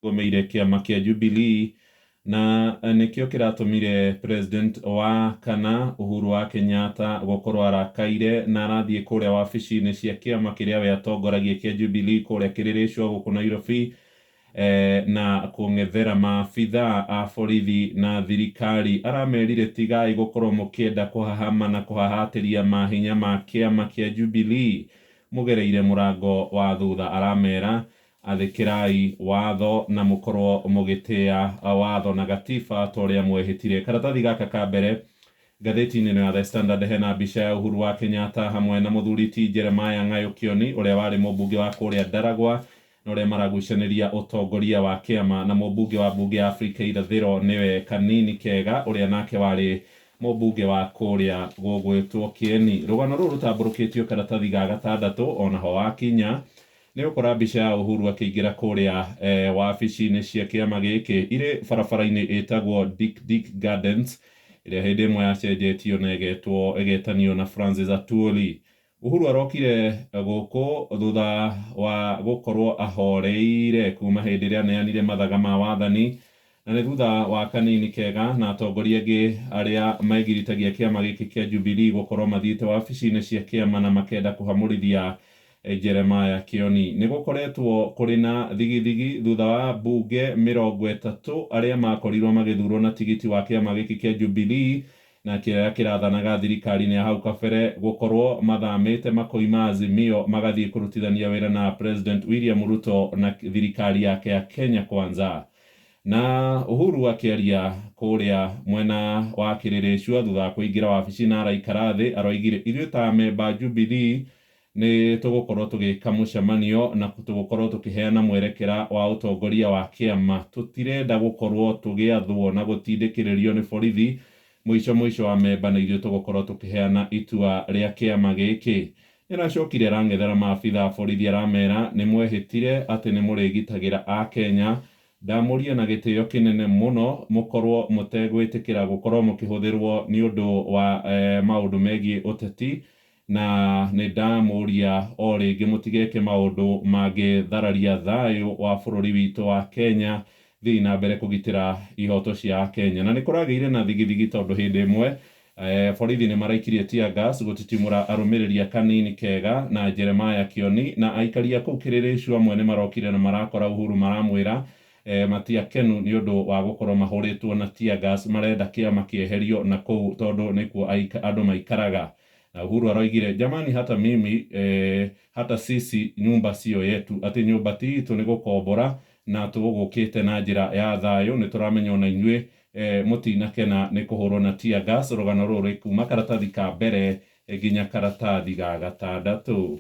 Gũmĩire kĩama kĩa Jubilee na nĩkĩo kĩratũmire president wa kana Uhuru wa Kenyatta gũkorwo arakaire na arathiĩ kũrĩa wabici-inĩ cia kĩama kĩrĩa we atongoragia kĩa Jubilee kũrĩa Kĩrĩrĩcwa gũkũ Nairobi, na kũng'ethera maabitha a borithi na thirikari. Aramerire tigai gũkorwo mũkĩenda kũhahama na kũhahatĩria mahinya ma kĩama kĩa Jubilee mũgereire mũrango wa thutha. Aramera athĩkĩrai watho na mũkorwo mũgĩtĩa watho na gatiba ta ũrĩa mwehĩtire. Karatathi gaka ka mbere ngathĩti-inĩ ĩno ya The Standard hena mbica ya Uhuru wa Kenyatta hamwe na mũthuri ti Jeremiah Ng'ayo Kĩoni ũrĩa warĩ mũmbunge wa kũrĩa Ndaragwa na ũrĩa maragucanĩria ũtongoria wa kĩama, na mũmbunge wa mbunge ya Afrika Irathĩro nĩwe Kanini Kega ũrĩa nake warĩ mũmbunge wa kũrĩa gũgwĩtwo Kĩeni. Rũgano rũrũ rũtambũrũkĩtio karatathi ga gatandatũ onaho wakinya nĩ ũkora mbica ya Uhuru akĩingĩra kũrĩa wabici-inĩ cia kĩama gĩkĩ irĩ barabara-inĩ ĩtagwo Dick Dick Gardens ĩrĩa hĩndĩ ĩmwe yacenjetio na ĩgetwo ĩgetanio na Francis Atwoli. Uhuru arokire gũkũ thutha wa gũkorwo ahoreire kuma hĩndĩ ĩrĩa aneanire mathaga ma wathani, na nĩ thutha wa Kanini Kega na atongoria angĩ arĩa megiritagia kĩama gĩkĩ kĩa Jubilee gũkorwo mathiĩte wabici-inĩ cia kĩama na makenda kũhamũrithia Jeremiah Kĩoni. Nĩ gũkoretwo kũrĩ na thigithigi thutha wa mbunge 30 arĩa makorirwo magĩthurwo na tigiti wa kĩama gĩkĩ kĩa Jubilee na kĩrĩa kĩrathanaga thirikari-inĩ ya hau kabere gũkorwo mathamĩte makoima Azimio magathiĩ kũrutithania wĩra na President William Ruto na thirikari yake ya Kenya Kwanza. Na Uhuru akĩaria kũrĩa mwena wa Kĩrĩrĩcua thutha wa kũingĩra wabici na araikara thĩ, aroigire ithuĩ ta amemba Jubilee nĩ tũgũkorwo tũgĩka mũcemanio na tũgũkorwo tũkĩheana mwerekera wa ũtongoria wa kĩama. Tũtirenda gũkorwo tũgĩathwo na gũtindĩkĩrĩrio nĩ borithi mũico mũico wa memba na ithuĩ tũgũkorwo tũkĩheana itua rĩa kĩama gĩkĩ. Nĩ aracokire arang'ethera maabitha a borithi aramera nĩ mwehĩtire atĩ nĩ mũrĩgitagĩra Akenya, ndamũria na gĩtĩo kĩnene mũno mũkorwo mũtegwĩtĩkĩra gũkorwo mũkĩhũthĩrwo nĩ ũndũ wa maũndũ megiĩ ũteti, na nĩ ndamũria o rĩngĩ mũtigeke maũndũ mangĩthararia thayũ wa bũrũri witũ wa Kenya, thiĩ na mbere kũgitĩra ihoto cia Akenya. Na nĩ kũragĩire na thigithigi tondũ hĩndĩ ĩmwe borithi nĩ maraikirie tear gas gũtitimũra arũmĩrĩri a Kanini Kega na Jeremiah Kĩoni, na aikari a kũu Kĩrĩrĩcua amwe nĩ marokire na marakora Uhuru maramwĩra matiakenu nĩ ũndũ wa gũkorwo mahũrĩtwo na tear gas, marenda kĩama kĩeherio na kũu tondũ nĩkuo andũ maikaraga. Na Uhuru aroigire jamani, hata mimi hata sisi nyumba sio yetu, atĩ nyũmba ti itũ nĩ gũkombora na tũgũkĩte na njĩra ya thayũ, nĩ tũramenya ona inyuĩ mũtinakena nĩ kũhũrwo na tear gas. Rũgano rũrũ rwĩ kuma karatathi ka mbere nginya karatathi ga gatandatũ.